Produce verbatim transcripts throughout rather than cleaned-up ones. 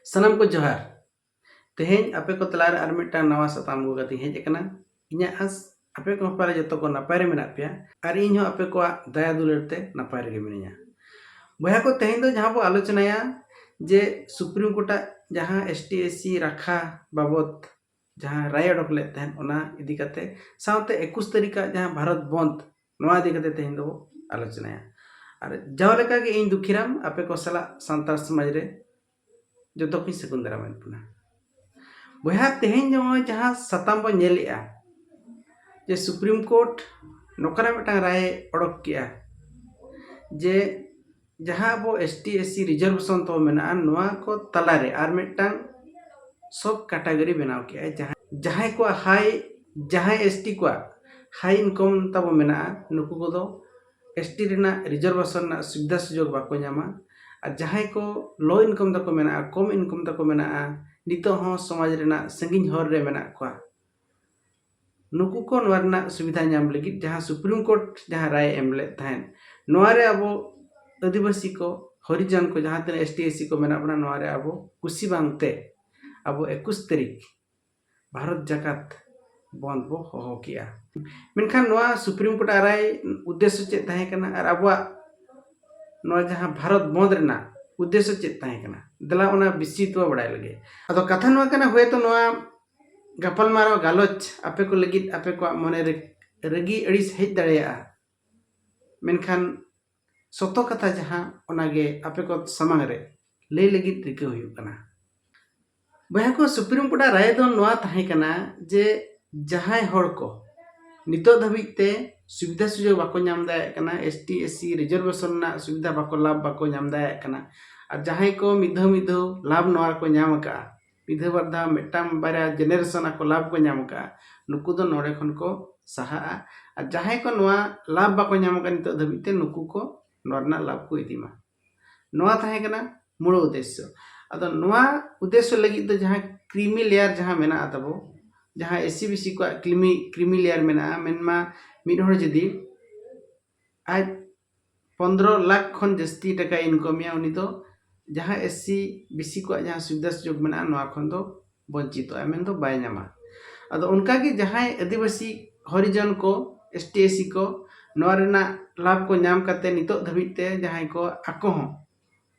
ᱥᱟᱱᱟᱢ ᱠᱚ ᱡᱚᱦᱟᱨ᱾ ᱛᱮᱦᱮᱧ ᱟᱯᱮ ᱠᱚ ᱛᱟᱞᱟᱨᱮ ᱟᱨ ᱢᱤᱫᱴᱟᱝ ᱱᱟᱣᱟ ᱥᱟᱛᱟᱢ ᱟᱹᱜᱩ ᱠᱟᱛᱮᱧ ᱦᱮᱡ ᱟᱠᱟᱱᱟ᱾ ᱤᱧᱟᱹᱜ ᱟᱸᱥ, ᱟᱯᱮ ᱠᱚ ᱯᱟᱞᱮ ᱡᱚᱛᱚ ᱠᱚ ᱱᱟᱯᱟᱭ ᱨᱮ ᱢᱮᱱᱟᱜ ᱯᱮᱭᱟ ᱟᱨ ᱤᱧ ᱦᱚᱸ ᱟᱯᱮ ᱠᱚᱣᱟᱜ ᱫᱟᱭᱟ ᱫᱩᱞᱟᱹᱲ ᱛᱮ ᱱᱟᱯᱟᱭ ᱨᱮᱜᱮ ᱢᱤᱱᱟᱹᱧᱟ᱾ ᱵᱚᱭᱦᱟ ᱠᱚ, ᱛᱮᱦᱮᱧ ᱫᱚ ᱡᱟᱦᱟᱸ ᱵᱚ ᱟᱞᱳᱪᱚᱱᱟᱭᱟ, ᱡᱮ ᱥᱩᱯᱨᱤᱢ ᱠᱳᱨᱴᱟᱜ ᱡᱟᱦᱟᱸ ᱮᱥ ᱴᱤ ᱮᱥ ᱥᱤ ᱨᱟᱠᱷᱟ ᱵᱟᱵᱚᱛ ᱡᱟᱦᱟᱸ ᱨᱟᱭ ᱚᱰᱚᱠ ᱞᱮᱫ ᱛᱟᱦᱮᱸᱫ, ᱚᱱᱟ ᱤᱫᱤ ᱠᱟᱛᱮ, ᱥᱟᱶᱛᱮ ᱮᱠᱩᱥ ᱛᱟᱹᱨᱤᱠᱷᱟᱜ ᱡᱟᱦᱟᱸ ᱵᱷᱟᱨᱚᱛ ᱵᱚᱱᱫ, ᱱᱚᱣᱟ ᱤᱫᱤ ᱠᱟᱛᱮ ᱛᱮᱦᱮᱧ ᱫᱚᱵᱚ ᱟᱞᱳᱪᱚᱱᱟᱭᱟ᱾ ᱟᱨ ᱡᱟᱣ ᱞᱮᱠᱟᱜᱮ ᱤᱧ ᱫᱩᱠᱷᱤᱨᱟᱢ ᱟᱯᱮ ᱠᱚ ᱥᱟᱞᱟᱜ ᱥᱟᱱᱛᱟᱲ ᱥᱚᱢᱟᱡᱽ ᱨᱮ ᱡᱚᱛᱚ ᱠᱚᱧ ᱥᱟᱹᱜᱩᱱ ᱫᱟᱨᱟᱢᱮᱫ ᱵᱚᱱᱟ᱾ ᱵᱚᱭᱦᱟ, ᱛᱮᱦᱮᱧ ᱱᱚᱜᱼᱚᱭ ᱡᱟᱦᱟᱸ ᱥᱟᱛᱟᱢ ᱵᱚᱱ ᱧᱮᱞᱮᱜᱼᱟ, ᱡᱮ ᱥᱩᱯᱨᱤᱢ ᱠᱳᱨᱴ ᱱᱚᱝᱠᱟᱱᱟᱜ ᱢᱤᱫᱴᱟᱝ ᱨᱟᱭ ᱚᱰᱚᱠ ᱠᱮᱜᱼᱟ, ᱡᱮ ᱡᱟᱦᱟᱸ ᱟᱵᱚ ᱮᱥ ᱴᱤ ᱮᱥ ᱥᱤ ᱨᱤᱡᱟᱨᱵᱷᱮᱥᱚᱱ ᱛᱟᱵᱚ ᱢᱮᱱᱟᱜᱼᱟ, ᱱᱚᱣᱟ ᱠᱚ ᱛᱟᱞᱟᱨᱮ ᱟᱨ ᱢᱤᱫᱴᱟᱝ ᱥᱚᱵ ᱠᱮᱴᱟᱜᱚᱨᱤ ᱵᱮᱱᱟᱣ ᱠᱮᱜᱼᱟᱭ, ᱡᱟᱦᱟᱸ, ᱡᱟᱦᱟᱸᱭ ᱠᱚᱣᱟᱜ ᱦᱟᱭ, ᱡᱟᱦᱟᱸᱭ ᱮᱥ ᱴᱤ ᱠᱚᱣᱟᱜ ᱦᱟᱭ ᱤᱱᱠᱟᱢ ᱛᱟᱵᱚ ᱢᱮᱱᱟᱜᱼᱟ, ᱱᱩᱠᱩ ᱠᱚᱫᱚ ᱮᱥ ᱴᱤ ᱨᱮᱱᱟᱜ ᱨᱤᱡᱟᱨᱵᱷᱮᱥᱚᱱ ᱨᱮᱱᱟᱜ ᱥᱩᱵᱤᱫᱷᱟ ᱥᱩᱡᱳᱜᱽ ᱵᱟᱠᱚ ᱧᱟᱢᱟ᱾ ᱟᱨ ᱡᱟᱦᱟᱸᱭ ᱠᱚ ᱞᱳ ᱤᱱᱠᱟᱢ ᱛᱟᱠᱚ ᱢᱮᱱᱟᱜᱼᱟ, ᱠᱚᱢ ᱤᱱᱠᱟᱢ ᱛᱟᱠᱚ ᱢᱮᱱᱟᱜᱼᱟ, ᱱᱤᱛᱚᱜ ᱦᱚᱸ ᱥᱚᱢᱟᱡᱽ ᱨᱮᱱᱟᱜ ᱥᱟᱺᱜᱤᱧ ᱦᱚᱨ ᱨᱮ ᱢᱮᱱᱟᱜ ᱠᱚᱣᱟ, ᱱᱩᱠᱩ ᱠᱚ ᱱᱚᱣᱟ ᱨᱮᱱᱟᱜ ᱥᱩᱵᱤᱫᱷᱟ ᱧᱟᱢ ᱞᱟᱹᱜᱤᱫ ᱡᱟᱦᱟᱸ ᱥᱩᱯᱨᱤᱢ ᱠᱳᱨᱴ ᱡᱟᱦᱟᱸ ᱨᱟᱭ ᱮᱢ ᱞᱮᱫ ᱛᱟᱦᱮᱸᱫ, ᱱᱚᱣᱟ ᱨᱮ ᱟᱵᱚ ᱟᱹᱫᱤᱵᱟᱹᱥᱤ ᱠᱚ, ᱦᱚᱨᱤᱡᱚᱱ ᱠᱚ, ᱡᱟᱦᱟᱸ ᱛᱤᱱᱟᱹᱜ ᱮᱥ ᱴᱤ ᱮᱥ ᱥᱤ ᱠᱚ ᱢᱮᱱᱟᱜ ᱵᱚᱱᱟ, ᱱᱚᱣᱟ ᱨᱮ ᱟᱵᱚ ᱠᱩᱥᱤ ᱵᱟᱝᱛᱮ ᱟᱵᱚ ᱮᱠᱩᱥ ᱛᱟᱹᱨᱤᱠᱷ ᱵᱷᱟᱨᱚᱛ ᱡᱟᱠᱟᱛ ᱵᱚᱱᱫ ᱵᱚ ᱦᱚᱦᱚ ᱠᱮᱜᱼᱟ᱾ ᱢᱮᱱᱠᱷᱟᱱ ᱱᱚᱣᱟ ᱥᱩᱯᱨᱤᱢ ᱠᱳᱨᱴ ᱨᱟᱭ ᱩᱫᱽᱫᱮᱥᱥᱚ ᱪᱮᱫ ᱛᱟᱦᱮᱸ ᱠᱟᱱᱟ ᱟᱨ ᱟᱵᱚᱣᱟᱜ ᱱᱚᱣᱟ ᱡᱟᱦᱟᱸ ᱵᱷᱟᱨᱚᱛ ᱵᱚᱱᱫ ᱨᱮᱱᱟᱜ ᱩᱫᱽᱫᱮᱥᱥᱚ ᱪᱮᱫ ᱛᱟᱦᱮᱸ ᱠᱟᱱᱟ? ᱫᱮᱞᱟ ᱚᱱᱟ ᱵᱤᱥᱛᱨᱤᱛ ᱵᱚ ᱵᱟᱲᱟᱭ ᱞᱮᱜᱮ᱾ ᱟᱫᱚ ᱠᱟᱛᱷᱟ ᱱᱚᱣᱟ ᱠᱟᱱᱟ, ᱦᱳᱭᱛᱳ ᱱᱚᱣᱟ ᱜᱟᱯᱟᱞᱢᱟᱨᱟᱣ ᱜᱟᱞᱚᱪ ᱟᱯᱮ ᱠᱚ ᱞᱟᱹᱜᱤᱫ ᱟᱯᱮ ᱠᱚᱣᱟᱜ ᱢᱚᱱᱮ ᱨᱮ ᱨᱟᱹᱜᱤ ᱟᱹᱲᱤᱥ ᱦᱮᱡ ᱫᱟᱲᱮᱭᱟᱜᱼᱟ, ᱢᱮᱱᱠᱷᱟᱱ ᱥᱚᱛᱚ ᱠᱟᱛᱷᱟ ᱡᱟᱦᱟᱸ, ᱚᱱᱟᱜᱮ ᱟᱯᱮ ᱠᱚ ᱥᱟᱢᱟᱝ ᱨᱮ ᱞᱟᱹᱭ ᱞᱟᱹᱜᱤᱫ ᱨᱤᱠᱟᱹ ᱦᱩᱭᱩᱜ ᱠᱟᱱᱟ᱾ ᱵᱚᱭᱦᱟ ᱠᱚ, ᱥᱩᱯᱨᱤᱢ ᱠᱳᱨᱴ ᱟᱜ ᱨᱟᱭ ᱫᱚ ᱱᱚᱣᱟ ᱛᱟᱦᱮᱸ ᱠᱟᱱᱟ ᱡᱮ ᱡᱟᱦᱟᱸᱭ ᱦᱚᱲ ᱠᱚ ᱱᱤᱛᱚᱜ ᱫᱷᱟᱹᱵᱤᱡ ᱛᱮ ᱥᱩᱵᱤᱫᱷᱟ ᱥᱩᱡᱳᱜᱽ ᱵᱟᱠᱚ ᱧᱟᱢ ᱫᱟᱲᱮᱭᱟᱜ ᱠᱟᱱᱟ, ᱮᱥ ᱴᱤ ᱮᱥ ᱥᱤ ᱨᱤᱡᱟᱨᱵᱷᱮᱥᱚᱱ ᱨᱮᱱᱟᱜ ᱥᱩᱵᱤᱫᱷᱟ ᱵᱟᱠᱚ ᱞᱟᱵᱷ, ᱵᱟᱠᱚ ᱧᱟᱢ ᱫᱟᱲᱮᱭᱟᱜ ᱠᱟᱱᱟ, ᱟᱨ ᱡᱟᱦᱟᱸᱭ ᱠᱚ ᱢᱤᱫ ᱫᱷᱟᱣ ᱢᱤᱫ ᱫᱷᱟᱣ ᱞᱟᱵᱷ ᱱᱚᱣᱟ ᱨᱮᱠᱚ ᱧᱟᱢ ᱟᱠᱟᱫᱼᱟ, ᱢᱤᱫ ᱫᱷᱟᱣ ᱵᱟᱨ ᱫᱷᱟᱣ ᱢᱤᱫᱴᱟᱝ ᱵᱟᱨᱭᱟ ᱡᱮᱱᱟᱨᱮᱥᱚᱱ ᱟᱠᱚ ᱞᱟᱵᱷ ᱠᱚ ᱧᱟᱢ ᱟᱠᱟᱫᱼᱟ, ᱱᱩᱠᱩ ᱫᱚ ᱱᱚᱰᱮ ᱠᱷᱚᱱ ᱠᱚ ᱥᱟᱦᱟᱜᱼᱟ᱾ ᱟᱨ ᱡᱟᱦᱟᱸᱭ ᱠᱚ ᱱᱚᱣᱟ ᱞᱟᱵᱷ ᱵᱟᱠᱚ ᱧᱟᱢ ᱟᱠᱟᱫ ᱱᱤᱛᱚᱜ ᱫᱷᱟᱹᱵᱤᱡ ᱛᱮ, ᱱᱩᱠᱩ ᱠᱚ ᱱᱚᱣᱟ ᱨᱮᱱᱟᱜ ᱞᱟᱵᱷ ᱠᱚ ᱤᱫᱤ ᱢᱟ᱾ ᱱᱚᱣᱟ ᱛᱟᱦᱮᱸ ᱠᱟᱱᱟ ᱢᱩᱲ ᱩᱫᱽᱫᱮᱥᱥᱚ᱾ ᱟᱫᱚ ᱱᱚᱣᱟ ᱩᱫᱽᱫᱮᱥᱥᱚ ᱞᱟᱹᱜᱤᱫ ᱫᱚ ᱡᱟᱦᱟᱸ ᱠᱨᱤᱢᱤ ᱞᱮᱭᱟᱨ ᱡᱟᱦᱟᱸ ᱢᱮᱱᱟᱜᱼᱟ ᱛᱟᱵᱚ, ᱡᱟᱦᱟᱸ ᱮᱥ ᱥᱤ ᱵᱤ ᱥᱤ ᱠᱚᱣᱟᱜ ᱠᱨᱤᱢᱤ, ᱠᱨᱤᱢᱤ ᱞᱮᱭᱟᱨ ᱢᱮᱱᱟᱜᱼᱟ, ᱢᱮᱱᱢᱟ ᱢᱤᱫ ᱦᱚᱲ ᱡᱩᱫᱤ ᱟᱡ ᱯᱚᱱᱫᱽᱨᱚ ᱞᱟᱠᱷ ᱠᱷᱚᱱ ᱡᱟᱹᱥᱛᱤ ᱴᱟᱠᱟ ᱤᱱᱠᱟᱢᱮᱜᱼᱟ, ᱩᱱᱤ ᱫᱚ ᱡᱟᱦᱟᱸ ᱮᱥ ᱥᱤ ᱵᱤ ᱥᱤ ᱠᱚᱣᱟᱜ ᱡᱟᱦᱟᱸ ᱥᱩᱵᱤᱫᱷᱟ ᱥᱩᱡᱳᱜᱽ ᱢᱮᱱᱟᱜᱼᱟ, ᱱᱚᱣᱟ ᱠᱷᱚᱱ ᱫᱚ ᱵᱚᱧᱪᱤᱛᱚᱜᱼᱟ, ᱢᱮᱱᱫᱚ ᱵᱟᱭ ᱧᱟᱢᱟ᱾ ᱟᱫᱚ ᱚᱱᱠᱟᱜᱮ ᱡᱟᱦᱟᱸᱭ ᱟᱹᱫᱤᱵᱟᱹᱥᱤ, ᱦᱚᱨᱤᱡᱚᱱ ᱠᱚ, ᱮᱥ ᱴᱤ ᱮᱥ ᱥᱤ ᱠᱚ ᱱᱚᱣᱟ ᱨᱮᱱᱟᱜ ᱞᱟᱵᱷ ᱠᱚ ᱧᱟᱢ ᱠᱟᱛᱮ ᱱᱤᱛᱚᱜ ᱫᱷᱟᱹᱵᱤᱡ ᱛᱮ ᱡᱟᱦᱟᱸᱭ ᱠᱚ ᱟᱠᱚ ᱦᱚᱸ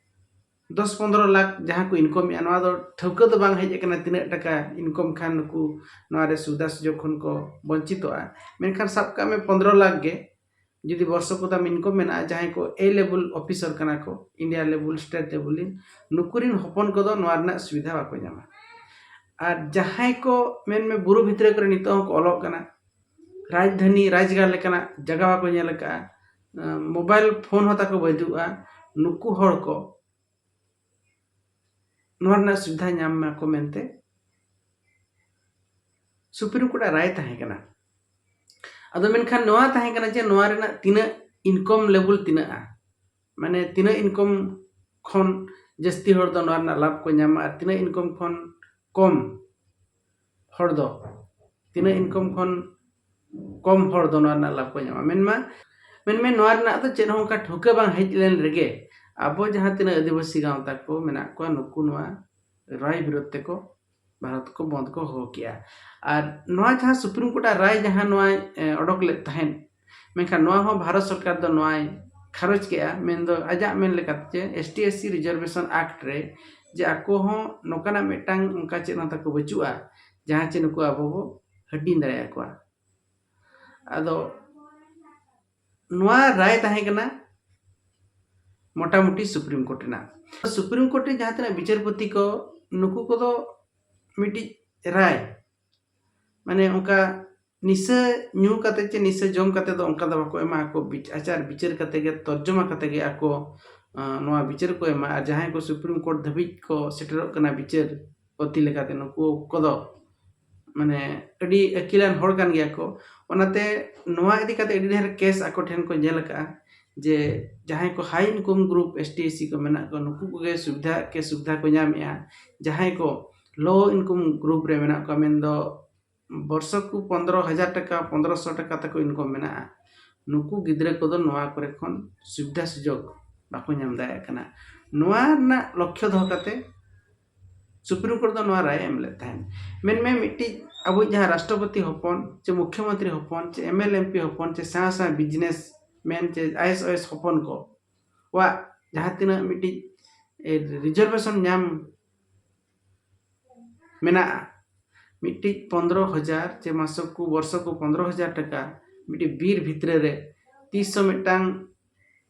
ᱫᱚᱥ ᱯᱚᱱᱫᱽᱨᱚ ᱞᱟᱠᱷ ᱡᱟᱦᱟᱸ ᱠᱚ ᱤᱱᱠᱚᱢᱮᱜᱼᱟ, ᱱᱚᱣᱟ ᱫᱚ ᱴᱷᱟᱹᱣᱠᱟᱹ ᱫᱚ ᱵᱟᱝ ᱦᱮᱡ ᱟᱠᱟᱱᱟ ᱛᱤᱱᱟᱹᱜ ᱴᱟᱠᱟ ᱤᱱᱠᱚᱢ ᱠᱷᱟᱱ ᱱᱩᱠᱩ ᱱᱚᱣᱟ ᱨᱮ ᱥᱩᱵᱤᱫᱷᱟ ᱥᱩᱡᱳᱜᱽ ᱠᱷᱚᱱ ᱠᱚ ᱵᱚᱧᱪᱤᱛᱚᱜᱼᱟ᱾ ᱢᱮᱱᱠᱷᱟᱱ ᱥᱟᱵ ᱠᱟᱜ ᱢᱮ ᱯᱚᱱᱫᱽᱨᱚ ᱞᱟᱠᱷ ᱜᱮ ᱡᱩᱫᱤ ᱵᱚᱨᱥᱚ ᱠᱚ ᱛᱟᱢ ᱤᱱᱠᱚᱢ ᱢᱮᱱᱟᱜᱼᱟ, ᱡᱟᱦᱟᱸᱭ ᱠᱚ ᱮ ᱞᱮᱵᱮᱞ ᱚᱯᱷᱤᱥᱟᱨ ᱠᱟᱱᱟ ᱠᱚ, ᱤᱱᱰᱤᱭᱟ ᱞᱮᱵᱮᱞ, ᱥᱴᱮᱴ ᱞᱮᱵᱮᱞ ᱨᱮᱱ, ᱱᱩᱠᱩ ᱨᱮᱱ ᱦᱚᱯᱚᱱ ᱠᱚᱫᱚ ᱱᱚᱣᱟ ᱨᱮᱱᱟᱜ ᱥᱩᱵᱤᱫᱷᱟ ᱵᱟᱠᱚ ᱧᱟᱢᱟ᱾ ᱟᱨ ᱡᱟᱦᱟᱸᱭ ᱠᱚ ᱢᱮᱱᱢᱮ ᱵᱩᱨᱩ ᱵᱷᱤᱛᱨᱤ ᱠᱚᱨᱮ ᱱᱤᱛᱚᱜ ᱦᱚᱸᱠᱚ ᱚᱞᱚᱜ ᱠᱟᱱᱟ, ᱨᱟᱡᱽᱫᱷᱟᱱᱤ ᱨᱟᱡᱽᱜᱟᱲ ᱞᱮᱠᱟᱱᱟᱜ ᱡᱟᱭᱜᱟ ᱵᱟᱠᱚ ᱧᱮᱞ ᱟᱠᱟᱫᱼᱟ, ᱢᱳᱵᱟᱭᱤᱞ ᱯᱷᱳᱱ ᱦᱚᱸ ᱛᱟᱠᱚ ᱵᱟᱹᱪᱩᱜᱼᱟ, ᱱᱩᱠᱩ ᱦᱚᱲ ᱠᱚ ᱱᱚᱣᱟ ᱨᱮᱱᱟᱜ ᱥᱩᱵᱤᱫᱷᱟ ᱧᱟᱢ ᱢᱟᱠᱚ ᱢᱮᱱᱛᱮ ᱥᱩᱯᱨᱤᱢ ᱠᱳᱨᱴ ᱟᱜ ᱨᱟᱭ ᱛᱟᱦᱮᱸ ᱠᱟᱱᱟ᱾ ᱟᱫᱚ ᱢᱮᱱᱠᱷᱟᱱ ᱱᱚᱣᱟ ᱛᱟᱦᱮᱸ ᱠᱟᱱᱟ ᱡᱮ ᱱᱚᱣᱟ ᱨᱮᱱᱟᱜ ᱛᱤᱱᱟᱹᱜ ᱤᱱᱠᱚᱢ ᱞᱮᱵᱮᱞ ᱛᱤᱱᱟᱹᱜᱼᱟ, ᱢᱟᱱᱮ ᱛᱤᱱᱟᱹᱜ ᱤᱱᱠᱚᱢ ᱠᱷᱚᱱ ᱡᱟᱹᱥᱛᱤ ᱦᱚᱲ ᱫᱚ ᱱᱚᱣᱟ ᱨᱮᱱᱟᱜ ᱞᱟᱵᱷ ᱠᱚ ᱧᱟᱢᱟ ᱟᱨ ᱛᱤᱱᱟᱹᱜ ᱤᱱᱠᱚᱢ ᱠᱷᱚᱱ ᱠᱚᱢ ᱦᱚᱲ ᱫᱚ, ᱛᱤᱱᱟᱹᱜ ᱤᱱᱠᱚᱢ ᱠᱷᱚᱱ ᱠᱚᱢ ᱦᱚᱲ ᱫᱚ ᱱᱚᱣᱟ ᱨᱮᱱᱟᱜ ᱞᱟᱵᱷ ᱠᱚ ᱧᱟᱢᱟ᱾ ᱢᱮᱱᱢᱟ, ᱢᱮᱱᱢᱮ ᱱᱚᱣᱟ ᱨᱮᱱᱟᱜ ᱫᱚ ᱪᱮᱫ ᱦᱚᱸ ᱚᱱᱠᱟ ᱴᱷᱟᱹᱣᱠᱟᱹ ᱵᱟᱝ ᱦᱮᱡ ᱞᱮᱱ ᱨᱮᱜᱮ ᱟᱵᱚ ᱡᱟᱦᱟᱸ ᱛᱤᱱᱟᱹᱜ ᱟᱹᱫᱤᱵᱟᱹᱥᱤ ᱜᱟᱶᱛᱟ ᱠᱚ ᱢᱮᱱᱟᱜ ᱠᱚᱣᱟ, ᱱᱩᱠᱩ ᱱᱚᱣᱟ ᱨᱟᱭ ᱵᱤᱨᱳᱫᱷ ᱛᱮᱠᱚ ᱵᱷᱟᱨᱚᱛ ᱠᱚ ᱵᱚᱸᱫᱽ ᱠᱚ ᱦᱚᱦᱚ ᱠᱮᱜᱼᱟ᱾ ᱟᱨ ᱱᱚᱣᱟ ᱡᱟᱦᱟᱸ ᱥᱩᱯᱨᱤᱢ ᱠᱳᱨᱴ ᱟᱜ ᱨᱟᱭ ᱡᱟᱦᱟᱸ ᱱᱚᱣᱟᱭ, ᱮ, ᱚᱰᱚᱠ ᱞᱮᱫ ᱛᱟᱦᱮᱸᱫ, ᱢᱮᱱᱠᱷᱟᱱ ᱱᱚᱣᱟ ᱦᱚᱸ ᱵᱷᱟᱨᱚᱛ ᱥᱚᱨᱠᱟᱨ ᱫᱚ ᱱᱚᱣᱟᱭ ᱠᱷᱟᱨᱚᱡᱽ ᱠᱮᱜᱼᱟ, ᱢᱮᱱᱫᱚ ᱟᱡᱟᱜ ᱢᱮᱱ ᱞᱮᱠᱟᱛᱮ ᱡᱮ ᱮᱥ ᱴᱤ ᱮᱥ ᱥᱤ ᱨᱤᱡᱟᱨᱵᱷᱮᱥᱚᱱ ᱮᱠᱴ ᱨᱮ ᱡᱮ ᱟᱠᱚ ᱦᱚᱸ ᱱᱚᱝᱠᱟᱱᱟᱜ ᱢᱤᱫᱴᱟᱝ ᱚᱱᱠᱟ ᱪᱮᱫ ᱦᱚᱸ ᱛᱟᱠᱚ ᱵᱟᱹᱪᱩᱜᱼᱟ ᱡᱟᱦᱟᱸ ᱪᱮ ᱱᱩᱠᱩ ᱟᱵᱚ ᱵᱚ ᱦᱟᱹᱴᱤᱧ ᱫᱟᱲᱮᱭᱟᱠᱚᱣᱟ᱾ ᱟᱫᱚ ᱱᱚᱣᱟ ᱨᱟᱭ ᱛᱟᱦᱮᱸ ᱠᱟᱱᱟ ᱢᱚᱴᱟᱢᱩᱴᱤ ᱥᱩᱯᱨᱤᱢ ᱠᱳᱨᱴ ᱨᱮᱱᱟᱜ᱾ ᱥᱩᱯᱨᱤᱢ ᱠᱳᱨᱴ ᱨᱮ ᱡᱟᱦᱟᱸ ᱛᱤᱱᱟᱹᱜ ᱵᱤᱪᱟᱹᱨᱯᱚᱛᱤ ᱠᱚ, ᱱᱩᱠᱩ ᱠᱚᱫᱚ ᱢᱤᱫᱴᱤᱡ ᱨᱟᱭ, ᱢᱟᱱᱮ ᱚᱱᱠᱟ ᱱᱤᱥᱟᱹ ᱧᱩ ᱠᱟᱛᱮ ᱪᱮ ᱱᱤᱥᱟᱹ ᱡᱚᱢ ᱠᱟᱛᱮ ᱫᱚ ᱚᱱᱠᱟ ᱫᱚ ᱵᱟᱠᱚ ᱮᱢᱟ᱾ ᱟᱠᱚ ᱵᱤᱪ-, ᱟᱪᱟᱨ ᱵᱤᱪᱟᱹᱨ ᱠᱟᱛᱮ ᱜᱮ, ᱛᱚᱨᱡᱚᱢᱟ ᱠᱟᱛᱮ ᱜᱮ ᱟᱠᱚ, ᱟᱸ, ᱱᱚᱣᱟ ᱵᱤᱪᱟᱹᱨ ᱠᱚ ᱮᱢᱟ᱾ ᱟᱨ ᱡᱟᱦᱟᱸᱭ ᱠᱚ ᱥᱩᱯᱨᱤᱢ ᱠᱳᱨᱴ ᱫᱷᱟᱹᱵᱤᱡ ᱠᱚ ᱥᱮᱴᱮᱨᱚᱜ ᱠᱟᱱᱟ ᱵᱤᱪᱟᱹᱨ ᱯᱚᱛᱤ ᱞᱮᱠᱟᱛᱮ, ᱱᱩᱠᱩ ᱠᱚᱫᱚ ᱢᱟᱱᱮ ᱟᱹᱰᱤ ᱟᱹᱠᱤᱞᱟᱱ ᱦᱚᱲ ᱠᱟᱱ ᱜᱮᱭᱟ ᱠᱚ᱾ ᱚᱱᱟᱛᱮ ᱱᱚᱣᱟ ᱤᱫᱤ ᱠᱟᱛᱮ ᱟᱹᱰᱤ ᱰᱷᱮᱨ ᱠᱮᱥ ᱟᱠᱚ ᱴᱷᱮᱱ ᱠᱚ ᱧᱮᱞ ᱟᱠᱟᱫᱼᱟ ᱡᱮ ᱡᱟᱦᱟᱸᱭ ᱠᱚ ᱦᱟᱭ income group, S T, S C ᱠᱚ ᱢᱮᱱᱟᱜ ᱠᱚᱣᱟ, ᱱᱩᱠᱩ ᱠᱚᱜᱮ ᱥᱩᱵᱤᱫᱷᱟ ᱠᱮ ᱥᱩᱵᱤᱫᱷᱟ ᱠᱚ ᱧᱟᱢᱮᱜᱼᱟ᱾ ᱡᱟᱦᱟᱸᱭ ᱠᱚ ᱞᱳ ᱤᱱᱠᱚᱢ ᱜᱨᱩᱯ ᱨᱮ ᱢᱮᱱᱟᱜ ᱠᱚᱣᱟ, ᱢᱮᱱᱫᱚ ᱵᱚᱨᱥᱚ ᱠᱚ ᱯᱚᱱᱫᱽᱨᱚ ᱦᱟᱡᱟᱨ ᱴᱟᱠᱟ, ᱯᱚᱱᱫᱽᱨᱚ ᱥᱚ ᱴᱟᱠᱟ ᱛᱟᱠᱚ ᱤᱱᱠᱚᱢ ᱢᱮᱱᱟᱜᱼᱟ, ᱱᱩᱠᱩ ᱜᱤᱫᱽᱨᱟᱹ ᱠᱚᱫᱚ ᱱᱚᱣᱟ ᱠᱚᱨᱮ ᱠᱷᱚᱱ ᱥᱩᱵᱤᱫᱷᱟ ᱥᱩᱡᱳᱜᱽ ᱵᱟᱠᱚ ᱧᱟᱢ ᱫᱟᱲᱮᱭᱟᱜ ᱠᱟᱱᱟ᱾ ᱱᱚᱣᱟ ᱨᱮᱱᱟᱜ ᱞᱚᱠᱠᱷᱚ ᱫᱚᱦᱚ ᱠᱟᱛᱮ ᱥᱩᱯᱨᱤᱢ ᱠᱳᱨᱴ ᱫᱚ ᱱᱚᱣᱟ ᱨᱟᱭ ᱮ ᱮᱢ ᱞᱮᱫ ᱛᱟᱦᱮᱸᱫ᱾ ᱢᱮᱱᱢᱮ ᱢᱤᱫᱴᱤᱡ ᱟᱵᱚᱭᱤᱡ ᱡᱟᱦᱟᱸ ᱨᱟᱥᱴᱨᱚᱯᱚᱛᱤ ᱦᱚᱯᱚᱱ ᱪᱮ ᱢᱩᱠᱷᱭᱚᱢᱚᱱᱛᱨᱤ ᱦᱚᱯᱚᱱ ᱪᱮ ᱮᱢ ᱮᱞ ᱮᱢ ᱯᱤ ᱦᱚᱯᱚᱱ ᱪᱮ ᱥᱮᱬᱟ ᱥᱮᱬᱟ ᱵᱤᱡᱽᱱᱮᱥ ᱢᱮᱱ ᱪᱮ ᱟᱭ ᱮᱥ ᱚᱭ ᱮᱥ ᱦᱚᱯᱚᱱ ᱠᱚᱣᱟᱜ ᱡᱟᱦᱟᱸ ᱛᱤᱱᱟᱹᱜ ᱢᱤᱫᱴᱤᱡ ᱨᱤᱡᱟᱨᱵᱷᱮᱥᱚᱱ ᱧᱟᱢ ᱢᱮᱱᱟᱜᱼᱟ, ᱢᱤᱫᱴᱤᱡ ᱯᱚᱱᱫᱽᱨᱚ ᱦᱟᱡᱟᱨ ᱪᱮ ᱢᱟᱥᱚᱠ ᱠᱚ ᱵᱚᱨᱥᱚ ᱠᱚ ᱯᱚᱱᱫᱽᱨᱚ ᱦᱟᱡᱟᱨ ᱴᱟᱠᱟ ᱢᱤᱫᱴᱤᱡ ᱵᱤᱨ ᱵᱷᱤᱛᱨᱤ ᱨᱮ ᱛᱤᱥ ᱦᱚᱸ ᱢᱤᱫᱴᱟᱝ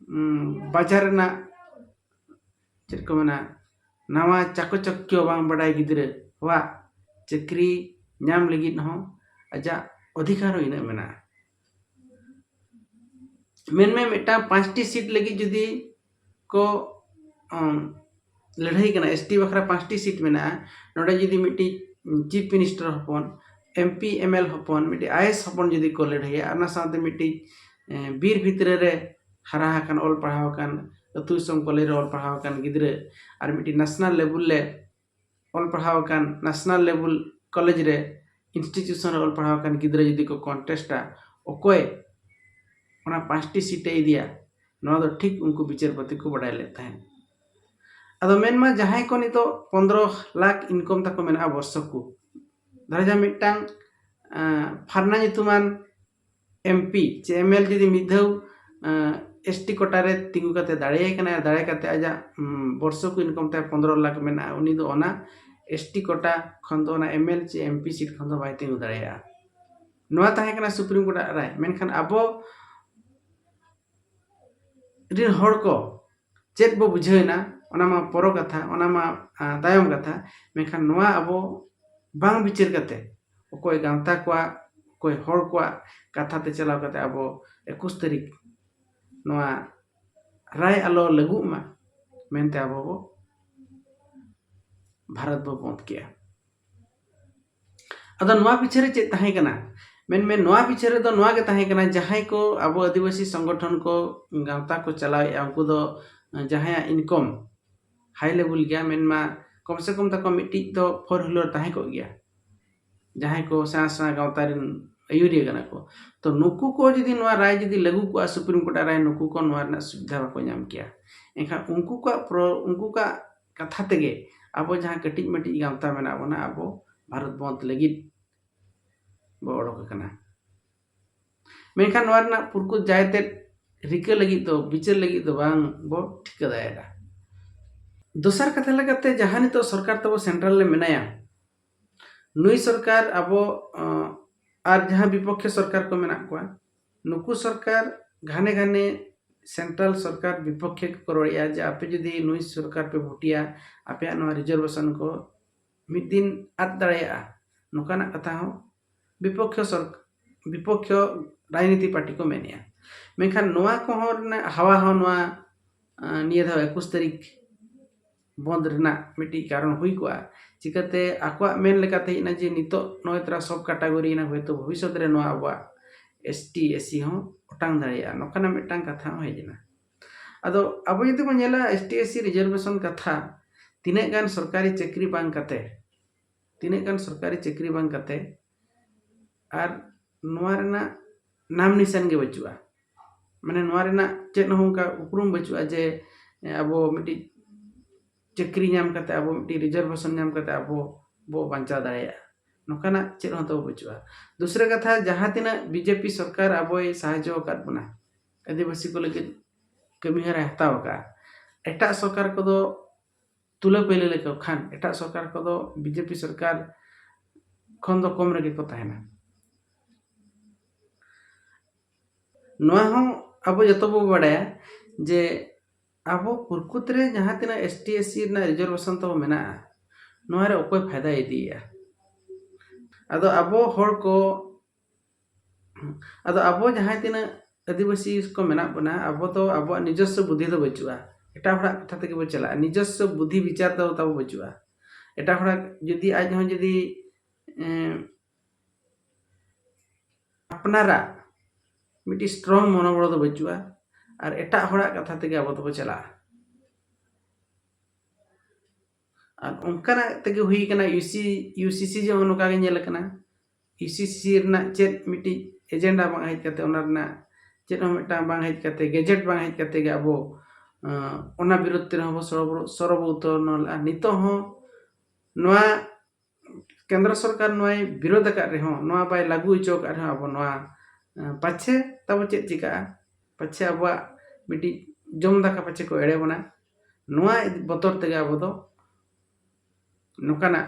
ᱩᱢ, ᱵᱟᱡᱟᱨ ᱨᱮᱱᱟᱜ ᱪᱮᱫ ᱠᱚ ᱢᱮᱱᱟ, ᱱᱟᱣᱟ ᱪᱟᱠᱚ ᱪᱟᱠᱭᱚ ᱵᱟᱝ ᱵᱟᱰᱟᱭ ᱜᱤᱫᱽᱨᱟᱹᱣᱟᱜ ᱪᱟᱹᱠᱨᱤ ᱧᱟᱢ ᱞᱟᱹᱜᱤᱫ ᱦᱚᱸ ᱟᱡᱟᱜ ᱚᱫᱷᱤᱠᱟᱨ ᱦᱚᱸ ᱤᱱᱟᱹᱜ ᱢᱮᱱᱟᱜᱼᱟ᱾ ᱢᱮᱱᱢᱮ ᱢᱤᱫᱴᱟᱝ ᱯᱟᱸᱪᱴᱤ ᱥᱤᱴ ᱞᱟᱹᱜᱤᱫ ᱡᱩᱫᱤ ᱠᱚ ᱩᱢ, ᱞᱟᱹᱲᱦᱟᱹᱭ ᱠᱟᱱᱟ, ᱮᱥ ᱴᱤ ᱵᱟᱠᱷᱨᱟ ᱯᱟᱸᱪᱴᱤ ᱥᱤᱴ ᱢᱮᱱᱟᱜᱼᱟ, ᱱᱚᱰᱮ ᱡᱩᱫᱤ ᱢᱤᱫᱴᱤᱡ ᱪᱤᱯ ᱢᱤᱱᱤᱥᱴᱟᱨ ᱦᱚᱯᱚᱱ, ᱮᱢ ᱯᱤ ᱮᱢ ᱮᱞ ᱦᱚᱯᱚᱱ, ᱢᱤᱫᱴᱤᱡ ᱟᱭ ᱮᱥ ᱦᱚᱯᱚᱱ ᱡᱩᱫᱤ ᱠᱚ ᱞᱟᱹᱲᱦᱟᱹᱭᱟ, ᱚᱱᱟ ᱥᱟᱶᱛᱮ ᱢᱤᱫᱴᱤᱡ ᱮ, ᱵᱤᱨ ᱵᱷᱤᱛᱨᱤ ᱨᱮ ᱦᱟᱨᱟ ᱟᱠᱟᱱ, ᱚᱞ ᱯᱟᱲᱦᱟᱣ ᱟᱠᱟᱱ, ᱟᱹᱛᱩ ᱫᱤᱥᱚᱢ ᱠᱚᱞᱮᱡᱽ ᱨᱮ ᱚᱞ ᱯᱟᱲᱦᱟᱣ ᱟᱠᱟᱱ ᱜᱤᱫᱽᱨᱟᱹ ᱟᱨ ᱢᱤᱫᱴᱤᱡ ᱱᱮᱥᱱᱟᱞ ᱞᱮᱵᱮᱞ ᱨᱮ ᱚᱞ ᱯᱟᱲᱦᱟᱣ ᱟᱠᱟᱱ, ᱱᱮᱥᱱᱟᱞ ᱞᱮᱵᱮᱞ ᱠᱚᱞᱮᱡᱽ ᱨᱮ, ᱤᱱᱥᱴᱤᱴᱤᱭᱩᱥᱚᱱ ᱨᱮ ᱚᱞ ᱯᱟᱲᱦᱟᱣ ᱟᱠᱟᱱ ᱜᱤᱫᱽᱨᱟᱹ ᱡᱩᱫᱤ ᱠᱚ ᱠᱚᱱᱴᱮᱥᱴᱟ, ᱚᱠᱚᱭ ᱚᱱᱟ ᱯᱟᱸᱪᱴᱤ ᱥᱤᱴ ᱮ ᱤᱫᱤᱭᱟ, ᱱᱚᱣᱟ ᱫᱚ ᱴᱷᱤᱠ ᱩᱱᱠᱩ ᱵᱤᱪᱟᱹᱨᱯᱚᱛᱤ ᱠᱚ ᱵᱟᱰᱟᱭ ᱞᱮᱫ ᱛᱟᱦᱮᱸᱫ᱾ ᱟᱫᱚ ᱢᱮᱱᱢᱟ ᱡᱟᱦᱟᱸᱭ ᱠᱚ ᱱᱤᱛᱚᱜ ᱯᱚᱱᱫᱽᱨᱚ ᱞᱟᱠᱷ ᱤᱱᱠᱚᱢ ᱛᱟᱠᱚ ᱢᱮᱱᱟᱜᱼᱟ ᱵᱚᱨᱥᱚ ᱠᱚ, ᱫᱷᱚᱨᱟ ᱡᱟᱦᱟᱸ ᱢᱤᱫᱴᱟᱝ ᱟᱸ, ᱯᱷᱟᱨᱱᱟ ᱧᱩᱛᱩᱢᱟᱱ ᱮᱢ ᱯᱤ ᱪᱮ ᱮᱢ ᱮᱞ ᱡᱩᱫᱤ ᱢᱤᱫ ᱫᱷᱟᱣ ᱮᱥ ᱴᱤ ᱠᱳᱴᱟ ᱨᱮ ᱛᱤᱸᱜᱩ ᱠᱟᱛᱮ ᱫᱟᱲᱮᱭᱟᱭ ᱠᱟᱱᱟ, ᱫᱟᱲᱮ ᱠᱟᱛᱮ ᱟᱡᱟᱜ ᱩᱢ, ᱵᱚᱨᱥᱚ ᱠᱚ ᱤᱱᱠᱚᱢ ᱛᱟᱭ ᱯᱚᱱᱫᱽᱨᱚ ᱞᱟᱠᱷ ᱢᱮᱱᱟᱜᱼᱟ, ᱩᱱᱤ ᱫᱚ ᱚᱱᱟ ᱮᱥ ᱴᱤ ᱠᱳᱴᱟ ᱠᱷᱚᱱ ᱫᱚ, ᱚᱱᱟ ᱮᱢ ᱮᱞ ᱪᱮ ᱮᱢ ᱯᱤ ᱥᱤᱴ ᱠᱷᱚᱱ ᱫᱚ ᱵᱟᱭ ᱛᱤᱸᱜᱩ ᱫᱟᱲᱮᱭᱟᱜᱼᱟ᱾ ᱱᱚᱣᱟ ᱛᱟᱦᱮᱸ ᱠᱟᱱᱟ ᱥᱩᱯᱨᱤᱢ ᱠᱳᱨᱴ ᱟᱜ ᱨᱟᱭ᱾ ᱢᱮᱱᱠᱷᱟᱱ ᱟᱵᱚ ᱨᱤᱱ ᱦᱚᱲ ᱠᱚ ᱪᱮᱫ ᱵᱚ ᱵᱩᱡᱷᱟᱹᱣ ᱮᱱᱟ, ᱚᱱᱟ ᱢᱟ ᱯᱚᱨᱚ ᱠᱟᱛᱷᱟ, ᱚᱱᱟ ᱢᱟ ᱟ, ᱛᱟᱭᱚᱢ ᱠᱟᱛᱷᱟ᱾ ᱢᱮᱱᱠᱷᱟᱱ ᱱᱚᱣᱟ ᱟᱵᱚ ᱵᱟᱝ ᱵᱤᱪᱟᱹᱨ ᱠᱟᱛᱮ, ᱚᱠᱚᱭ ᱜᱟᱶᱛᱟ ᱠᱚᱣᱟᱜ, ᱚᱠᱚᱭ ᱦᱚᱲ ᱠᱚᱣᱟᱜ ᱠᱟᱛᱷᱟ ᱛᱮ ᱪᱟᱞᱟᱣ ᱠᱟᱛᱮ ᱟᱵᱚ ᱮᱠᱩᱥ ᱛᱟᱹᱨᱤᱠᱷ ᱱᱚᱣᱟ ᱨᱟᱭ ᱟᱞᱚ ᱞᱟᱹᱜᱩᱜ ᱢᱟ ᱢᱮᱱᱛᱮ ᱟᱵᱚ ᱵᱚ ᱵᱷᱟᱨᱚᱛ ᱵᱚ ᱵᱚᱸᱫᱽ ᱠᱮᱜᱼᱟ᱾ ᱟᱫᱚ ᱱᱚᱣᱟ ᱯᱤᱪᱷᱮ ᱨᱮ ᱪᱮᱫ ᱛᱟᱦᱮᱸ ᱠᱟᱱᱟ? ᱢᱮᱱᱢᱮ ᱱᱚᱣᱟ ᱯᱤᱪᱷᱮ ᱨᱮᱫᱚ ᱱᱚᱣᱟ ᱜᱮ ᱛᱟᱦᱮᱸ ᱠᱟᱱᱟ, ᱡᱟᱦᱟᱸᱭ ᱠᱚ ᱟᱵᱚ ᱟᱹᱫᱤᱵᱟᱹᱥᱤ ᱥᱚᱝᱜᱚᱴᱷᱚᱱ ᱠᱚ ᱜᱟᱶᱛᱟ ᱠᱚ ᱪᱟᱞᱟᱣᱮᱫᱼᱟ, ᱩᱱᱠᱩ ᱫᱚ ᱡᱟᱦᱟᱸᱭᱟᱜ ᱤᱱᱠᱚᱢ ᱦᱟᱭ ᱞᱮᱵᱮᱞ ᱜᱮᱭᱟ, ᱢᱮᱱᱢᱟ ᱠᱚᱢ ᱥᱮ ᱠᱚᱢ ᱛᱟᱠᱚ ᱢᱤᱫᱴᱤᱡ ᱫᱚ ᱯᱷᱳᱨ ᱦᱩᱭᱞᱟᱨ ᱛᱟᱦᱮᱸ ᱠᱚᱜ ᱜᱮᱭᱟ᱾ ᱡᱟᱦᱟᱸᱭ ᱠᱚ ᱥᱮᱬᱟ ᱥᱮᱬᱟ ᱜᱟᱶᱛᱟ ᱨᱮᱱ ᱟᱹᱭᱩᱨᱤᱭᱟᱹ ᱠᱟᱱᱟ ᱠᱚ᱾ ᱛᱚ ᱱᱩᱠᱩ ᱠᱚ ᱡᱩᱫᱤ ᱱᱚᱣᱟ ᱨᱟᱭ ᱡᱩᱫᱤ ᱞᱟᱹᱜᱩ ᱠᱚᱜᱼᱟ, ᱥᱩᱯᱨᱤᱢ ᱠᱳᱨᱴ ᱨᱟᱭ, ᱱᱩᱠᱩ ᱠᱚ ᱱᱚᱣᱟ ᱨᱮᱱᱟᱜ ᱥᱩᱵᱤᱫᱷᱟ ᱵᱟᱠᱚ ᱧᱟᱢ ᱠᱮᱭᱟ᱾ ᱮᱱᱠᱷᱟᱱ ᱩᱱᱠᱩ ᱠᱚᱣᱟᱜ ᱯᱨᱚ ᱩᱱᱠᱩ ᱠᱚᱣᱟᱜ ᱠᱟᱛᱷᱟ ᱛᱮᱜᱮ ᱟᱵᱚ ᱡᱟᱦᱟᱸ ᱠᱟᱹᱴᱤᱡ ᱢᱟᱹᱴᱤᱡ ᱜᱟᱶᱛᱟ ᱢᱮᱱᱟᱜ ᱵᱚᱱᱟ, ᱟᱵᱚ ᱵᱷᱟᱨᱚᱛ ᱵᱚᱱᱫᱷ ᱞᱟᱹᱜᱤᱫ ᱵᱚ ᱚᱰᱚᱠ ᱟᱠᱟᱱᱟ᱾ ᱢᱮᱱᱠᱷᱟᱱ ᱱᱚᱣᱟ ᱨᱮᱱᱟᱜ ᱯᱩᱨᱠᱩᱛ ᱡᱟᱭᱛᱮᱫ ᱨᱤᱠᱟᱹ ᱞᱟᱹᱜᱤᱫ ᱫᱚ, ᱵᱤᱪᱟᱹᱨ ᱞᱟᱹᱜᱤᱫ ᱫᱚ ᱵᱟᱝ ᱵᱚ ᱴᱷᱤᱠᱟᱹ ᱫᱟᱲᱮᱭᱟᱜᱼᱟ᱾ ᱫᱚᱥᱟᱨ ᱠᱟᱛᱷᱟ ᱞᱮᱠᱟᱛᱮ, ᱡᱟᱦᱟᱸ ᱱᱤᱛᱚᱜ ᱥᱚᱨᱠᱟᱨ ᱛᱟᱵᱚ ᱥᱮᱱᱴᱨᱟᱞ ᱨᱮ ᱢᱮᱱᱟᱭᱟ, ᱱᱩᱭ ᱥᱚᱨᱠᱟᱨ ᱟᱵᱚ, ᱟᱸ, ᱟᱨ ᱡᱟᱦᱟᱸ ᱵᱤᱯᱚᱠᱠᱷᱮ ᱥᱚᱨᱠᱟᱨ ᱠᱚ ᱢᱮᱱᱟᱜ ᱠᱚᱣᱟ, ᱱᱩᱠᱩ ᱥᱚᱨᱠᱟᱨ ᱜᱷᱟᱱᱮ ᱜᱷᱟᱱᱮ ᱥᱮᱱᱴᱨᱟᱞ ᱥᱚᱨᱠᱟᱨ ᱵᱤᱯᱚᱠᱠᱷᱮ ᱠᱚ ᱨᱚᱲᱮᱫᱼᱟ ᱡᱮ ᱟᱯᱮ ᱡᱩᱫᱤ ᱱᱩᱭ ᱥᱚᱨᱠᱟᱨ ᱯᱮ ᱵᱷᱳᱴᱮᱭᱟ, ᱟᱯᱮᱭᱟᱜ ᱱᱚᱣᱟ ᱨᱤᱡᱟᱨᱵᱷᱮᱥᱚᱱ ᱠᱚ ᱢᱤᱫ ᱫᱤᱱ ᱟᱫ ᱫᱟᱲᱮᱭᱟᱜᱼᱟ, ᱱᱚᱝᱠᱟᱱᱟᱜ ᱠᱟᱛᱷᱟ ᱦᱚᱸ ᱵᱤᱯᱚᱠᱠᱷᱚ ᱥᱚᱨ ᱵᱤᱯᱚᱠᱠᱷᱚ ᱨᱟᱡᱽᱱᱤᱛᱤ ᱯᱟᱨᱴᱤ ᱠᱚ ᱢᱮᱱᱮᱫᱼᱟ᱾ ᱢᱮᱱᱠᱷᱟᱱ ᱱᱚᱣᱟ ᱠᱚᱦᱚᱸ ᱨᱮᱱᱟᱜ ᱦᱟᱣᱟ ᱦᱚᱸ ᱱᱚᱣᱟ, ᱟᱸ, ᱱᱤᱭᱟᱹ ᱫᱷᱟᱣ ᱮᱠᱩᱥ ᱛᱟᱹᱨᱤᱠᱷ ᱵᱚᱱᱫ ᱨᱮᱱᱟᱜ ᱢᱤᱫᱴᱤᱡ ᱠᱟᱨᱚᱱ ᱦᱩᱭ ᱠᱚᱜᱼᱟ᱾ ᱪᱤᱠᱟᱹᱛᱮ ᱟᱠᱚᱣᱟᱜ ᱢᱮᱱ ᱞᱮᱠᱟᱛᱮ ᱦᱮᱡ ᱮᱱᱟ ᱡᱮ ᱱᱤᱛᱚᱜ ᱱᱚᱜᱼᱚᱭ ᱛᱚᱨᱟ ᱥᱚᱵ ᱠᱟᱴᱟᱜᱚᱨᱤ ᱮᱱᱟ, ᱦᱚᱭᱛᱳ ᱵᱷᱚᱵᱤᱥᱥᱚᱛ ᱨᱮ ᱱᱚᱣᱟ ᱟᱵᱚᱣᱟᱜ ᱮᱥ ᱴᱤ ᱮᱥ ᱥᱤ ᱦᱚᱸ ᱚᱴᱟᱝ ᱫᱟᱲᱮᱭᱟᱜᱼᱟ, ᱱᱚᱝᱠᱟᱱᱟᱜ ᱢᱤᱫᱴᱟᱝ ᱠᱟᱛᱷᱟ ᱦᱚᱸ ᱦᱮᱡ ᱮᱱᱟ᱾ ᱟᱫᱚ ᱟᱵᱚ ᱡᱩᱫᱤ ᱵᱚᱱ ᱧᱮᱞᱟ ᱮᱥ ᱴᱤ ᱮᱥ ᱥᱤ ᱨᱤᱡᱟᱨᱵᱷᱮᱥᱚᱱ ᱠᱟᱛᱷᱟ, ᱛᱤᱱᱟᱹᱜ ᱜᱟᱱ ᱥᱚᱨᱠᱟᱨᱤ ᱪᱟᱹᱠᱨᱤ ᱵᱟᱝ ᱠᱟᱛᱮ, ᱛᱤᱱᱟᱹᱜ ᱜᱟᱱ ᱥᱚᱨᱠᱟᱨᱤ ᱪᱟᱹᱠᱨᱤ ᱵᱟᱝ ᱠᱟᱛᱮ ᱟᱨ ᱱᱚᱣᱟ ᱨᱮᱱᱟᱜ ᱱᱟᱢ ᱱᱤᱥᱟᱱ ᱜᱮ ᱵᱟᱹᱪᱩᱜᱼᱟ᱾ ᱢᱟᱱᱮ ᱱᱚᱣᱟ ᱨᱮᱱᱟᱜ ᱪᱮᱫ ᱦᱚᱸ ᱚᱱᱠᱟ ᱩᱯᱨᱩᱢ ᱵᱟᱹᱪᱩᱜᱼᱟ ᱡᱮ, ᱮ, ᱟᱵᱚ ᱢᱤᱫᱴᱤᱡ ᱪᱟᱹᱠᱨᱤ ᱧᱟᱢ ᱠᱟᱛᱮ, ᱟᱵᱚ ᱢᱤᱫᱴᱤᱡ ᱨᱤᱡᱟᱨᱵᱷᱮᱥᱚᱱ ᱧᱟᱢ ᱠᱟᱛᱮ ᱟᱵᱚ ᱵᱚ ᱵᱟᱧᱪᱟᱣ ᱫᱟᱲᱮᱭᱟᱜᱼᱟ, ᱱᱚᱝᱠᱟᱱᱟᱜ ᱪᱮᱫ ᱦᱚᱸ ᱛᱟᱵᱚ ᱵᱟᱹᱪᱩᱜᱼᱟ᱾ ᱫᱩᱥᱨᱟ ᱠᱟᱛᱷᱟ, ᱡᱟᱦᱟᱸ ᱛᱤᱱᱟᱹᱜ ᱵᱤᱡᱮᱯᱤ ᱥᱚᱨᱠᱟᱨ ᱟᱵᱚᱭ ᱥᱟᱦᱟᱡᱽᱡᱚ ᱟᱠᱟᱫ ᱵᱚᱱᱟ, ᱟᱹᱫᱤᱵᱟᱹᱥᱤ ᱠᱚ ᱞᱟᱹᱜᱤᱫ ᱠᱟᱹᱢᱤ ᱦᱚᱨᱟᱭ ᱦᱟᱛᱟᱣ ᱟᱠᱟᱫᱼᱟ, ᱮᱴᱟᱜ ᱥᱚᱨᱠᱟᱨ ᱠᱚᱫᱚ ᱛᱩᱞᱟᱹ ᱯᱟᱹᱭᱞᱟᱹ ᱞᱮᱠᱚ ᱠᱷᱟᱱ, ᱮᱴᱟᱜ ᱥᱚᱨᱠᱟᱨ ᱠᱚᱫᱚ ᱵᱤᱡᱮᱯᱤ ᱥᱚᱨᱠᱟᱨ ᱠᱷᱚᱱ ᱫᱚ ᱠᱚᱢ ᱨᱮᱜᱮ ᱠᱚ ᱛᱟᱦᱮᱱᱟ᱾ ᱱᱚᱣᱟ ᱦᱚᱸ ᱟᱵᱚ ᱡᱚᱛᱚ ᱵᱚ ᱵᱟᱰᱟᱭᱟ ᱡᱮ ᱟᱵᱚ ᱯᱩᱨᱠᱩᱛ ᱨᱮ ᱡᱟᱦᱟᱸ ᱛᱤᱱᱟᱹᱜ ᱮᱥ ᱴᱤ ᱮᱥ ᱥᱤ ᱨᱮᱱᱟᱜ ᱨᱤᱡᱟᱨᱵᱷᱮᱥᱚᱱ ᱛᱟᱵᱚ ᱢᱮᱱᱟᱜᱼᱟ, ᱱᱚᱣᱟ ᱨᱮ ᱚᱠᱚᱭ ᱯᱷᱟᱭᱫᱟᱭ ᱤᱫᱤᱭᱮᱫᱼᱟ? ᱟᱫᱚ ᱟᱵᱚ ᱦᱚᱲ ᱠᱚ, ᱟᱫᱚ ᱟᱵᱚ ᱡᱟᱦᱟᱸᱭ ᱛᱤᱱᱟᱹᱜ ᱟᱹᱫᱤᱵᱟᱹᱥᱤ ᱠᱚ ᱢᱮᱱᱟᱜ ᱵᱚᱱᱟ, ᱟᱵᱚ ᱫᱚ ᱟᱵᱚᱣᱟᱜ ᱱᱤᱡᱚᱥᱥᱚ ᱵᱩᱫᱽᱫᱷᱤ ᱫᱚ ᱵᱟᱹᱪᱩᱜᱼᱟ, ᱮᱴᱟᱜ ᱦᱚᱲᱟᱜ ᱠᱟᱛᱷᱟ ᱛᱮᱜᱮ ᱵᱚ ᱪᱟᱞᱟᱜᱼᱟ᱾ ᱱᱤᱡᱚᱥᱥᱚ ᱵᱩᱫᱽᱫᱷᱤ ᱵᱤᱪᱟᱨ ᱫᱚ ᱛᱟᱵᱚ ᱵᱟᱹᱪᱩᱜᱼᱟ᱾ ᱮᱴᱟᱜ ᱦᱚᱲᱟᱜ ᱡᱩᱫᱤ ᱟᱡ ᱦᱚᱸ ᱡᱩᱫᱤ, ᱮᱸ, ᱟᱯᱱᱟᱨᱟᱜ ᱢᱤᱫᱴᱤᱡ ᱥᱴᱨᱚᱝ ᱢᱚᱱᱳᱵᱚᱞ ᱫᱚ ᱵᱟᱹᱪᱩᱜᱼᱟ, ᱟᱨ ᱮᱴᱟᱜ ᱦᱚᱲᱟᱜ ᱠᱟᱛᱷᱟ ᱛᱮᱜᱮ ᱟᱵᱚ ᱫᱚᱵᱚ ᱪᱟᱞᱟᱜᱼᱟ᱾ ᱟᱨ ᱚᱱᱠᱟᱱᱟᱜ ᱛᱮᱜᱮ ᱦᱩᱭ ᱠᱟᱱᱟ, ᱤᱭᱩ ᱥᱤ, ᱤᱭᱩ ᱥᱤ ᱥᱤ ᱡᱮ ᱱᱚᱝᱠᱟ ᱜᱮ ᱧᱮᱞ ᱟᱠᱟᱱᱟ᱾ ᱤᱭᱩ ᱥᱤ ᱥᱤ ᱨᱮᱱᱟᱜ ᱪᱮᱫ ᱢᱤᱫᱴᱤᱡ ᱮᱡᱮᱱᱰᱟ ᱵᱟᱝ ᱦᱮᱡ ᱠᱟᱛᱮ, ᱚᱱᱟ ᱨᱮᱱᱟᱜ ᱪᱮᱫ ᱦᱚᱸ ᱢᱤᱫᱴᱟᱝ ᱵᱟᱝ ᱦᱮᱡ ᱠᱟᱛᱮ, ᱜᱮᱡᱮᱴ ᱵᱟᱝ ᱦᱮᱡ ᱠᱟᱛᱮ ᱜᱮ ᱟᱵᱚ ᱚᱱᱟ ᱵᱤᱨᱩᱫᱷ ᱛᱮ ᱨᱮᱦᱚᱸ ᱵᱚ ᱥᱚᱨᱚᱵᱚ- ᱥᱚᱨᱚᱵᱚᱨᱛᱚᱱ ᱞᱮᱫᱼᱟ᱾ ᱱᱤᱛᱚᱜ ᱦᱚᱸ ᱱᱚᱣᱟ ᱠᱮᱱᱫᱨᱚ ᱥᱚᱨᱠᱟᱨ ᱱᱚᱣᱟᱭ ᱵᱤᱨᱳᱫᱷ ᱟᱠᱟᱫ ᱨᱮᱦᱚᱸ, ᱱᱚᱣᱟ ᱵᱟᱭ ᱞᱟᱹᱜᱩ ᱦᱚᱪᱚ ᱟᱠᱟᱫ ᱨᱮᱦᱚᱸ, ᱟᱵᱚ ᱱᱚᱣᱟ ᱯᱟᱪᱷᱮ ᱛᱟᱵᱚ ᱪᱮᱫ ᱪᱤᱠᱟᱹᱜᱼᱟ, ᱯᱟᱪᱷᱮ ᱟᱵᱚᱣᱟᱜ ᱢᱤᱫᱴᱤᱡ ᱡᱚᱢ ᱫᱟᱠᱟ ᱯᱟᱪᱷᱮ ᱠᱚ ᱮᱲᱮ ᱵᱚᱱᱟ, ᱱᱚᱣᱟ ᱵᱚᱛᱚᱨ ᱛᱮᱜᱮ ᱟᱵᱚ ᱫᱚ ᱱᱚᱝᱠᱟᱱᱟᱜ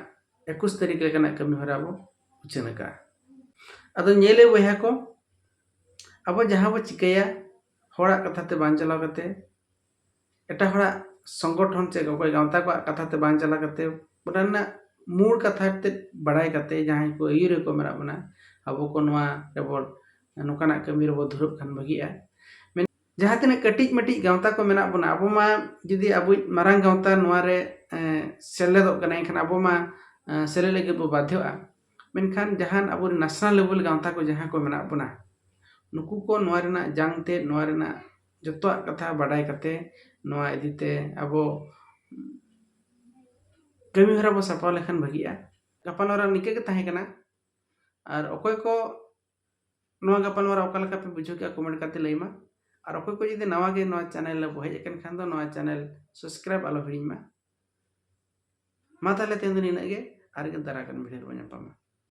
ᱮᱠᱩᱥ ᱛᱟᱹᱨᱤᱠᱷ ᱞᱮᱠᱟᱱᱟᱜ ᱠᱟᱹᱢᱤ ᱦᱚᱨᱟ ᱵᱚ ᱩᱪᱷᱟᱹᱱ ᱟᱠᱟᱫᱼᱟ᱾ ᱟᱫᱚ ᱧᱮᱞᱮ ᱵᱚᱭᱦᱟ ᱠᱚ, ᱟᱵᱚ ᱡᱟᱦᱟᱸ ᱵᱚ ᱪᱤᱠᱟᱹᱭᱟ, ᱦᱚᱲᱟᱜ ᱠᱟᱛᱷᱟ ᱛᱮ ᱵᱟᱝ ᱪᱟᱞᱟᱣ ᱠᱟᱛᱮ, ᱮᱴᱟᱜ ᱦᱚᱲᱟᱜ ᱥᱚᱝᱜᱚᱴᱷᱚᱱ ᱪᱮ ᱚᱠᱚᱭ ᱜᱟᱶᱛᱟ ᱠᱚᱣᱟᱜ ᱠᱟᱛᱷᱟ ᱛᱮ ᱵᱟᱝ ᱪᱟᱞᱟᱣ ᱠᱟᱛᱮ, ᱚᱱᱟ ᱨᱮᱱᱟᱜ ᱢᱩᱞ ᱠᱟᱛᱷᱟ ᱛᱮᱫ ᱵᱟᱲᱟᱭ ᱠᱟᱛᱮ, ᱡᱟᱦᱟᱸᱭ ᱠᱚ ᱟᱹᱭᱩᱨ ᱨᱮᱠᱚ ᱢᱮᱱᱟᱜ ᱵᱚᱱᱟ, ᱟᱵᱚ ᱠᱚ ᱱᱚᱣᱟ ᱨᱮᱵᱚ, ᱱᱚᱝᱠᱟᱱᱟᱜ ᱠᱟᱹᱢᱤ ᱨᱮᱵᱚ ᱫᱷᱩᱨᱟᱹᱜ ᱠᱷᱟᱱ ᱵᱷᱟᱹᱜᱤᱜᱼᱟ᱾ ᱡᱟᱦᱟᱸ ᱛᱤᱱᱟᱹᱜ ᱠᱟᱹᱴᱤᱡ ᱢᱟᱹᱴᱤᱡ ᱜᱟᱶᱛᱟ ᱠᱚ ᱢᱮᱱᱟᱜ ᱵᱚᱱᱟ, ᱟᱵᱚ ᱢᱟ ᱡᱩᱫᱤ ᱟᱵᱚᱭᱤᱡ ᱢᱟᱨᱟᱝ ᱜᱟᱶᱛᱟ ᱱᱚᱣᱟ ᱨᱮ ᱥᱮᱞᱮᱫᱚᱜ ᱠᱟᱱᱟ, ᱮᱱᱠᱷᱟᱱ ᱟᱵᱚ ᱢᱟ ᱥᱮᱞᱮᱫ ᱞᱟᱹᱜᱤᱫ ᱵᱚ ᱵᱟᱫᱷᱭᱚᱜᱼᱟ᱾ ᱢᱮᱱᱠᱷᱟᱱ ᱡᱟᱦᱟᱱ ᱟᱵᱚ ᱱᱮᱥᱱᱟᱞ ᱞᱮᱵᱮᱞ ᱜᱟᱶᱛᱟ ᱠᱚ ᱡᱟᱦᱟᱸ ᱠᱚ ᱢᱮᱱᱟᱜ ᱵᱚᱱᱟ, ᱱᱩᱠᱩ ᱠᱚ ᱱᱚᱣᱟ ᱨᱮᱱᱟᱜ ᱡᱟᱝ ᱛᱮ, ᱱᱚᱣᱟ ᱨᱮᱱᱟᱜ ᱡᱚᱛᱚᱣᱟᱜ ᱠᱟᱛᱷᱟ ᱵᱟᱰᱟᱭ ᱠᱟᱛᱮ, ᱱᱚᱣᱟ ᱤᱫᱤ ᱛᱮ ᱟᱵᱚ ᱠᱟᱹᱢᱤ ᱦᱚᱨᱟ ᱵᱚ ᱥᱟᱯᱲᱟᱣ ᱞᱮᱠᱷᱟᱱ ᱵᱷᱟᱹᱜᱤᱜᱼᱟ᱾ ᱜᱟᱯᱟᱞᱢᱟᱨᱟᱣ ᱱᱤᱝᱠᱟᱹ ᱜᱮ ᱛᱟᱦᱮᱸ ᱠᱟᱱᱟ᱾ ᱟᱨ ᱚᱠᱚᱭ ᱠᱚ ᱱᱚᱣᱟ ᱜᱟᱯᱟᱞᱢᱟᱨᱟᱣ ᱚᱠᱟ ᱞᱮᱠᱟ ᱯᱮ ᱵᱩᱡᱷᱟᱹᱣ ᱠᱮᱜᱼᱟ, ᱠᱚᱢᱮᱱᱴ ᱠᱟᱛᱮ ᱞᱟᱹᱭ ᱢᱟ᱾ ᱟᱨ ᱚᱠᱚᱭ ᱠᱚ ᱡᱩᱫᱤ ᱱᱟᱣᱟ ᱜᱮ ᱱᱚᱣᱟ ᱪᱮᱱᱮᱞ ᱨᱮ ᱵᱚ ᱦᱮᱡ ᱟᱠᱟᱱ ᱠᱷᱟᱱ ᱫᱚ, ᱱᱚᱣᱟ ᱪᱮᱱᱮᱞ ᱥᱟᱵᱥᱠᱨᱟᱭᱤᱵ ᱟᱞᱚ ᱦᱤᱲᱤᱧ ᱢᱟ᱾ ᱢᱟ ᱛᱟᱦᱚᱞᱮ ᱛᱮᱦᱮᱧ ᱫᱚ ᱱᱤᱱᱟᱹᱜ ᱜᱮ, ᱟᱨ ᱜᱮ ᱫᱟᱨᱟ ᱠᱟᱱ ᱵᱷᱤᱰᱤᱭᱳ ᱨᱮᱵᱚ ᱧᱟᱯᱟᱢᱟ᱾